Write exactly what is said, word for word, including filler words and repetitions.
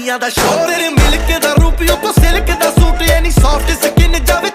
यादा शोर तेरे मिल्क दा रूपियो को सिल्क दा सूट, यानी सॉफ्ट स्किन जावे